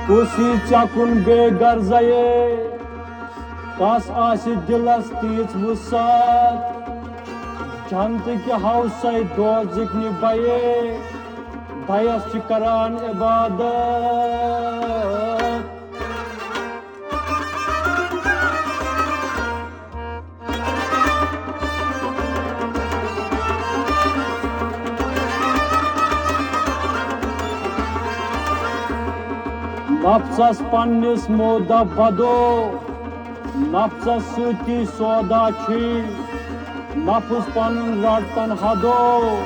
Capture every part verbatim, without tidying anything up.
کُس یی ژےٚ کُن بے غرضے؟ کس آسہِ دِلس تیٖژ وُسعت؟ جنتہٕ کہِ ہوسے دوزٕکۍ نہِ بیے، دَیَس چھِ کران عبادت۔ نفسس پننِس مودا بدو، نفسس سۭتی سودا چھی، نفس پنُن رٹتن حدو،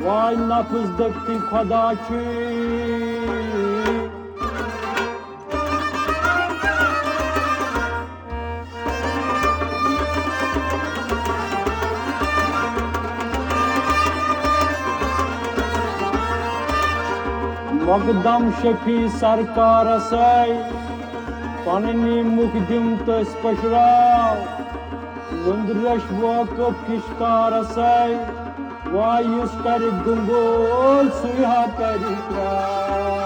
واے نفس دٔپتی خدا چھی۔ مقدم شفیع سرکارسے، پننی مقدم تس پشراو، نندرش واقف کشکارسے، وا یُس کرِ گنگول سُے ہا کرِ ترٛاو۔